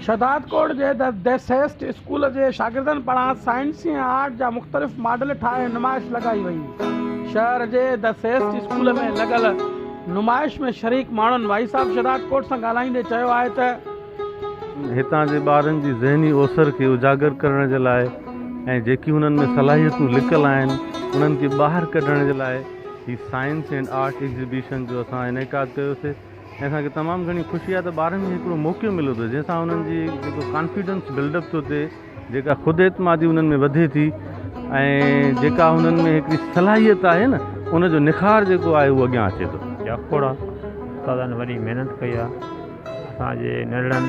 شهدادڪوٽ جي the ديسيسٽ school جي شاگردن پاران سائنسي ۽ آرٽ جا مختلف ماڊل ٺاهي نمائش لڳائي وئي. شهر جي the سيسٽ اسڪول ۾ لڳل نمائش ۾ شريڪ ماڻهن وائس آف شهدادڪوٽ سان ڳالهائيندي چيو آهي ته. هتان جي ٻارن جي ذهني اوسر کي اجاگر ڪرڻ جي لاء ۽ جيڪي هنن ۾ صلاحيتون لڪل آهن انهن کي ٻاهر ڪڍڻ جي لاء هي سائنس اينڊ آرٽ ايگزيبيشن جو اسان انعقاد ڪيوسي. ۽ اسان کي تمام گهڻي خوشي آهي ته ٻارن کي هڪڙو موقعو مليو ٿو جنهن سان انهن جي جيڪو ڪانفيڊنس بلڊ اپ ٿو ٿئي جيڪا خود اعتمادي انهن ۾ وڌي ٿي ۽ جيڪا انهن ۾ هڪڙي صلاحيت آهي نه ان جو نخار جيڪو آهي اهو اڳيان اچي ٿو. جاکوڙ استادن وڏي محنت ڪئي آهي اسان جي ننڍڙن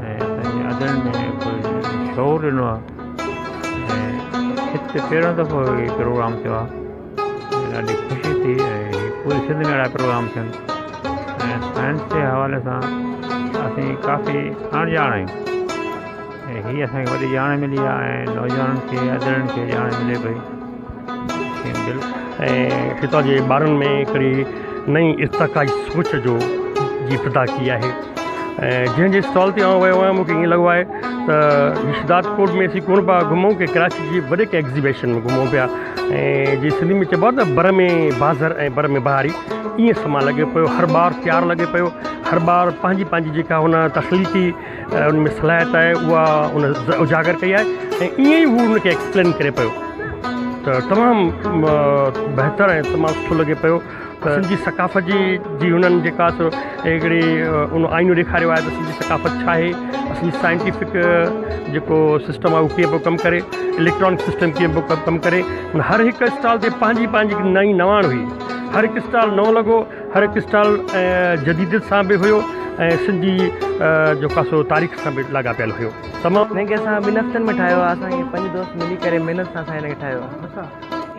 ۽ اسان جي ادڙن ۾ شعور ڏنو آهي ۽ هت پهريون دفعو هي پروگرام ٿيو آهي ڏاڍي خوشي ٿي ۽ پوري سنڌ ۾ اهڙا پروگرام ٿين ۽ سائنس جي حوالي سان اسين ڪافي اڻ ڄاڻ آهيون ۽ هي اسانکي وڏي ڄاڻ ملي آهي ۽ نوجوانن کي ادڙن کي ڄاڻ ملي پئي. ۽ هتان جي ٻارن ۾ هڪڙي نئين ارتقائي سوچ جو جي ابتدا ڪئي آهي ۽ جنهن جي اسٽال تي آئون ويو آهيان مونکي ائين لڳو آهي ته هي شھدادڪوٽ ۾ اسين ڪونه پيا گهمون ڪي ڪراچي جي وڏي ڪنهن ايگزيبيشن ۾ گهمون پيا ۽ جي سنڌي ۾ چئبو آهي ته بر ۾ بازر ۽ بر ۾ بهاري ائين سمان لڳي پيو هر ٻار تيار لڳي پيو هر ٻار پنهنجي پنهنجي جيڪا هن تخليقي ان ۾ صلاحيت آهي اها ان اجاگر ڪئي آهي ۽ ائين ئي هو ان کي ايڪسپلين ڪري پيو ته تمام بهتر ۽ تمام سٺو لڳي پيو ته سنڌي ثقافت جي جي هنن جيڪا سو هڪڙي ان آئينو ڏيکاريو آهي ته سنڌي ثقافت ڇا آهي اسان جي سائنٽيفڪ جيڪو سسٽم آهي اهو ڪيئن پيو ڪم ڪري اليڪٽرانڪ سسٽم ڪيئن پيو ڪم ڪري هر هڪ اسٽال تي پنهنجي پنهنجي نئين نواڻ هئي هر هڪ اسٽال نئون لڳو هر هڪ اسٽال جديديت سان به هيو ۽ سنڌي جيڪو آهي سو تاريخ سان به لاڳاپيل هيو تمام. هن کي اسان ٻن هفتن ۾ ٺاهيو آهي اسان کي پنج دوست ملي ڪري محنت سان اسان هن کي ٺاهيو آهي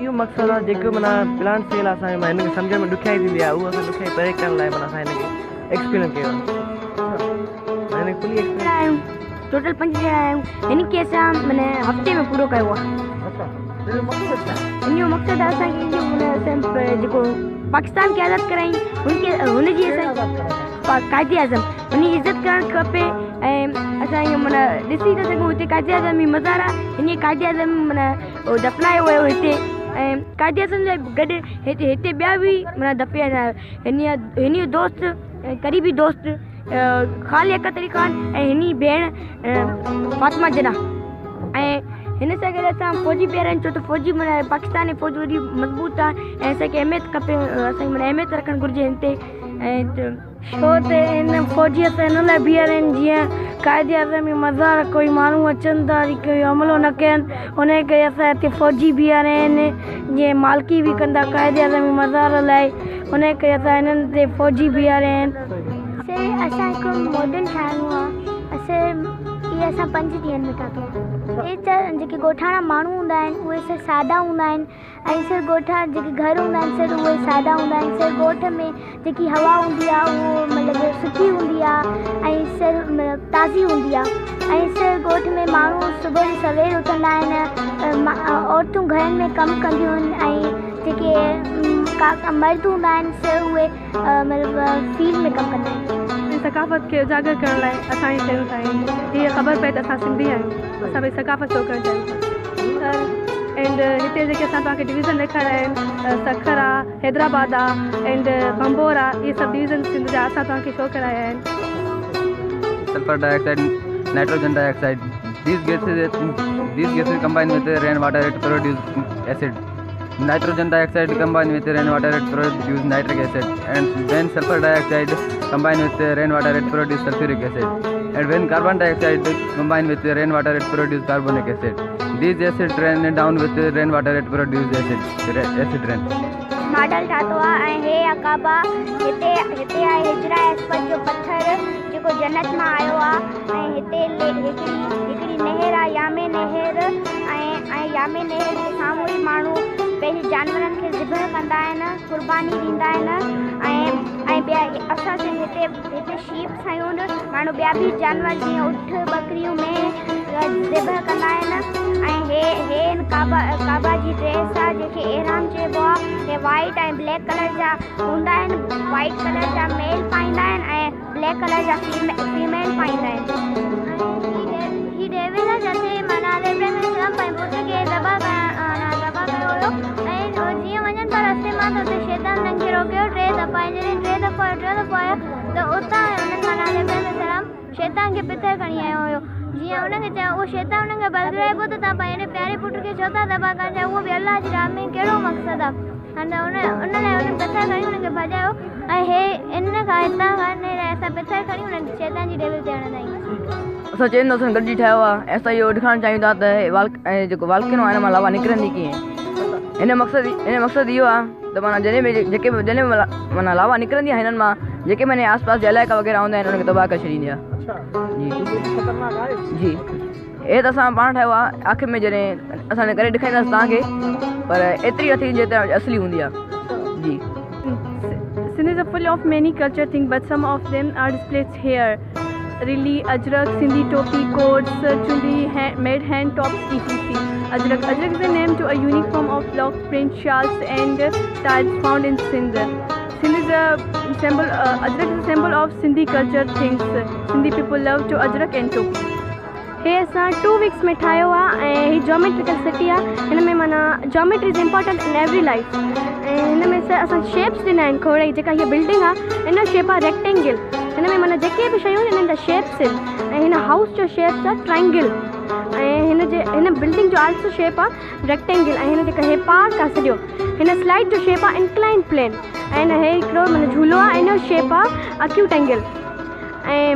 اهو مقصد آهي جيڪو معنيٰ پلانٽ سيل آهي اسان کي هن کي سمجهڻ ۾ ڏکيائي ٿيندي آهي اهو اسان ڏکيائي پري ڪرڻ لاء معنيٰ اسان هن کي ايڪسپلين ڪيو آهي هن کي فلي ايڪسپلين آهيون ٽوٽل پنج ڄڻا آهيون هن کي اسان معنيٰ هفتي ۾ پورو ڪيو آهي ان جو مقصد آهي اسان کي جيڪو پاڪستان کي آزاد ڪرائين هن کي هن جي اسان قائد اعظم هن جي عزت ڪرڻ کپي ۽ اسان اهو معنيٰ ڏسي ٿا سگهون هتي قائد اعظم جي مزار آهي هن کي قائد اعظم معنيٰ دفنايو ويو هتي ۽ قائد اعظم جا گڏ هتي هتي ٻيا به معنيٰ دفنيل آهن هن جا هن جو دوست قريبي دوست خان لياقت علي خان ۽ هن جي ڀيڻ فاطمه جناح ۽ هن سان گڏ اسان فوجي پيارا آهن ڇو ته فوجي معنيٰ پاڪستان جي فوج وڏي مضبوط آهي ۽ اسان کي اهميت کپي اسان کي معنيٰ اهميت رکڻ گهرجي هن تي ۽ ڇو ته ان فوجي اسان ان لاء بيهاريا آهن جيئن قائد اعظم جي مزار ڪوئي ماڻهو اچن ٿا وري ڪوئي حملو نه ڪين ان ڪري اسان هتي فوجي بيهاريا آهن جيئن مالڪي به ڪندا قائد اعظم جي مزار لاء ان ڪري اسان انهن تي فوجي بيهاريا آهن. سر اسان هڪ ماڊل ٺاهڻو آ سر اهي اسان پنج ڏينهن ۾ ٺاتو آ هي ته جيڪي ڳوٺاڻا ماڻهو هوندا آهن اهي سر سادا هوندا آهن ۽ سر ڳوٺ جا جيڪي گهر هوندا آهن سر اهي سادا هوندا آهن سر ڳوٺ ۾ جيڪي هوا هوندي آهي اهو مطلب سٺي هوندي آهي ۽ سر مطلب تازي هوندي آهي ۽ سر ڳوٺ ۾ ماڻهو صبح جو سوير اٿندا آهن عورتون گهرن ۾ ڪم ڪنديون آهن ۽ جيڪي مرد هوندا آهن سر اهي مطلب فيلڊ ۾ ڪم ڪندا آهن. پنهنجي ثقافت کي اجاگر ڪرڻ لاء اسان اهي شيون ٺاهيون جيئن خبر پئي ته اسان سنڌي آهيون اسان پنهنجي ثقافت شو ڪرڻ چاهيون ٿا سر اينڊ هتي جيڪي اسان توهان کي ڊويزن ڏيکاريا آهن سکر آ حيدرآباد آ اينڊ ڀنڀور آ اهي سڀ ڊويزن سنڌ جا اسان توهان کي شو ڪرايا آهن. Sulphur dioxide nitrogen dioxide these gases these gases combine with rain water it produce acid nitrogen dioxide combine with rain water it produce nitric acid and when sulphur dioxide combine with rain water it produce sulphuric acid and when carbon dioxide combine with rain water it produce carbonic acid these acid rain down with rain water it produce acid acid rain. Model ٺاتو آ ۽ هي آ ڪعبه هتي هتي آهي حجره اسود جو پٿر جيڪو جنت مان آيو آ ۽ هتي هڪڙي هڪڙي نهر آ يامي نهر ۽ ۽ يامي نهر جي سامهون ئي ماڻهو پنهنجي جانورن کي ذبح ڪندا آهن قرباني ڏيندا آهن ۽ ۽ ٻيا اسان صرف هتي هتي شيپس آهيون ماڻهو ٻيا به جانور جيئن اٺ ٻڪريون مينهن ذبح ڪندا آهن ۽ هي هي آهن ڪعبه ڪعبه جي ڊريس آهي جنهن کي احرام چئبو آهي هي وائيٽ ۽ بليڪ ڪلر جا هوندا آهن وائيٽ ڪلر جا ميل پائيندا آهن ۽ بليڪ ڪلر جا فيميل پائيندا آهن. شيطان کي پٿر کڻي آيو هيو. جيئن انهن کي چيو، اهو شيطان انهن کي بلغرائي پيو ته توهان پنهنجي پياري پٽ کي ڇو ٿا تباهه ڪرڻ چاهيو، اهو به الله جي راهه ۾، ڪهڙو مقصد آهي؟ هاڻي ته ان ان لاء انهن پٿر کڻي انهن کي ڀڄايو ۽ هي ان کان هتان کان ان لاء اسان پٿر کڻي انهن شيطان جي ٽيبل تي هڻندا آهيون. اسان چئن دوستن گڏجي ٺاهيو آهي ۽ اسان اهو ڏيکارڻ چاهيون ٿا ته هي جيڪو والڪينو آهي ان مان لاوا نڪرندي ڪيئن. هن مقصد هن مقصد اهو آهي ته معنيٰ جڏهن به جيڪي به جڏهن به معنيٰ لاوا نڪرندي آهي هنن مان جيڪي به هن جي آس پاس جا علائقا وغيره هوندا آهن انهن کي تباهه ڪري ڇڏيندي آهي. جي جي هي ته اسان پاڻ ٺاهيو آهي آخر ۾ جڏهن اسان ڪري ڏيکارينداسين توهان کي پر ايتري نه ٿيندي جيترا اصلي هوندي آهي جي. Sindh is a full of many culture things but some of them are displayed here. Really, Ajrak, Sindhi topi, coats, chundri, made hand tops, etc. Ajrak. Ajrak is a name to a unique form of block print shawls and tiles found in Sindh. Sindh is a symbol, Ajrak is a symbol of Sindhi culture things. Sindhi people love to Ajrak and topi. هي اسان two wax ۾ ٺاهيو آ ۽ هي geometrical city آ هن ۾ معنيٰ geometry is important in every life ۽ هن ۾ اسان shapes ڏنا آهن کوڙ ئي جيڪا هي بلڊنگ آ ان جو شيپ آ ريڪٽينگل هن ۾ معنيٰ جيڪي به شيون آهن انهن جا شيپس آهن ۽ هن هائوس جو شيپس آ ٽرائنگل ۽ هن جي هن بلڊنگ جو آلسو شيپ آ ريڪٽينگل ۽ هن جيڪا هي پارڪ آ سڄو هن سلائيڊ جو شيپ آ انڪلائنڊ پلين ۽ هن هي هڪڙو معنيٰ جهولو آ ان جو شيپ آ اڪيوٽ اينگل ۽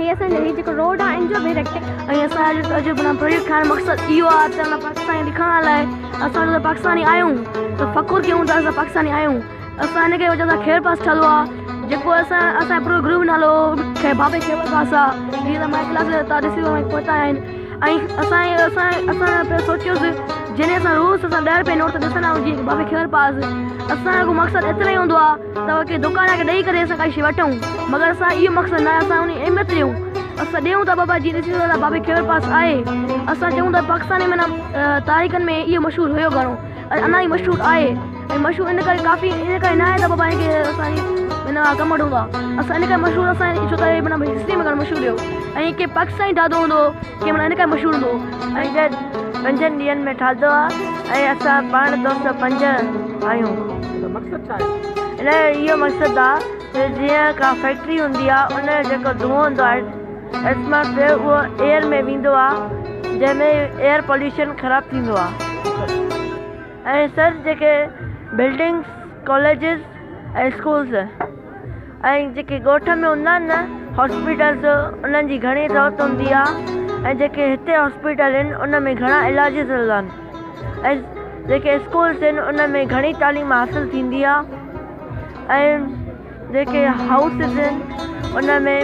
هي اسان جو هي جيڪو روڊ آهي ان جو به ريڪٽ ۽ اسان جو اڄ معنيٰ پروجيڪٽ ٺاهڻ جو مقصد اهو آهي ته معنيٰ پاڪستاني ڏيکارڻ لاء اسان ته پاڪستاني آهيون ته فخر ڪيون ته اسان پاڪستاني آهيون اسان ان ڪري وجه سان خير پاس ٺهيل آهي جيڪو اسان اسان پورو گروپ نالو بابي خيبر پاس آهي جيئن ته مائي ڪلاس تان ڏسي پهتا آهن ۽ اسان اسان اسان پيا سوچيوسي جڏهن اسان روز اسان 10 روپيا نوٽ ڏسندا آهيون جيئن بابي خيبر پاس اسان جو مقصد ايترو ئي هوندو آهي ته ڪنهن دڪان کي ڏئي ڪري اسان ڪائي شي وٺون مگر اسان اهو مقصد نه آهي اسان ان اهميت ڏيون اسان ڏيون ٿا بابا جي ڏسي ٿا بابي خيبر پاس آهي اسان چئون ٿا پاڪستاني معنيٰ تاريخن ۾ اهو مشهور هيو گهڻو ۽ اڃا ئي مشهور آهي ۽ مشهور ان ڪري ڪافي ان ڪري نه آهي ته بابا هن کي اسان هن کان ڪم وٺون ٿا اسان ان ڪري مشهور اسان ڇو ته معنيٰ هسٽري ۾ گهڻو مشهور هيو ۽ ڪي پاڪستاني ٺاهيو هوندو ڪي معنيٰ ان ڪري مشهور هوندو. پنجن ڏينهن ۾ ٺاهيو آهي ۽ اسان پاڻ دوست پنج آهيون. مقصد ڇا آهي؟ ان جو اهو مقصد آهي ته جيئن ڪا فيڪٽري هوندي آهي ان جو جيڪو دونهون هوندو آهي ايٽماسفيئر اهو ايئر ۾ ويندو آهي جنهن ۾ ايئر پوليوشن خراب ٿيندو آهي ۽ سر جيڪي بلڊنگس ڪاليجز ۽ اسڪولس ۽ جيڪي ڳوٺ ۾ هوندا آهن نه هاسپيٽلس انهن جي گهڻي ضرورت هوندي آهي ۽ جيڪي هتي هاسپيٽل آهن ان ۾ گهڻا علاجز هوندا آهن ۽ جيڪي اسڪولس آهن ان ۾ گهڻي تعليم حاصل ٿيندي آهي ۽ جيڪي هائوسز آهن ان ۾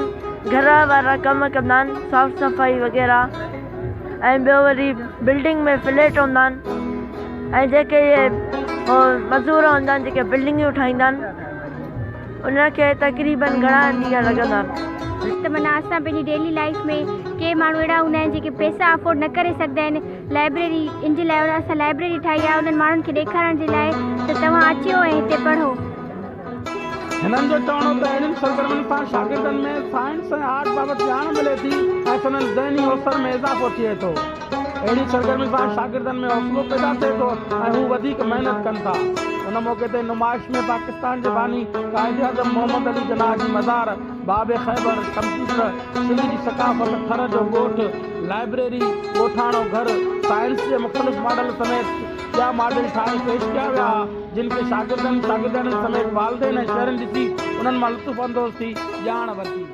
گهر وارا ڪم ڪندا آهن صاف صفائي وغيره ۽ ٻيو وري بلڊنگ ۾ فليٽ هوندا آهن ۽ جيڪي مزور هوندا آهن جيڪي بلڊنگيون ٺاهيندا آهن ان کي تقريبن گهڻا ڏينهن لڳندا. ته معنيٰ اسان پنهنجي ڊيلي لائيف ۾ ڪي ماڻهو اهڙا هوندا آهن جيڪي پئسا افورڊ نه ڪري سگهندا آهن لائبريري ان جي لاء اسان لائبريري ٺاهي آهي انهن ماڻهن کي ڏيکارڻ جي لاء ته توهان اچو ۽ هتي پڙهو. هنن جو چوڻ هو ته اهڙين سرگرمين سان شاگردن ۾ سائنس ۽ آرٽ بابت ڄاڻ ملي ٿي ۽ سندن ذهني اوسر ۾ اضافو ٿئي ٿو. اهڙي سرگرمي سان شاگردن ۾ حوصلو پيدا ٿئي ٿو ۽ هو وڌيڪ محنت ڪن ٿا. ان موقعي تي نمائش ۾ پاڪستان جي باني قائداعظم محمد علي جناح جي مزار، باب خيبر، ڪمپيوٽر، سنڌ جي ثقافت، ٿر جو ڳوٺ، لائبريري، ڳوٺاڻو گهر، سائنس جي مختلف ماڊل سميت ٻيا ماڊل ٺاهي پيش ڪيا ويا جن کي شاگردن، شاگردياڻين سميت والدين ۽ شهرين ڏسي انهن مان لطف اندوز ٿي ڄاڻ ورتي.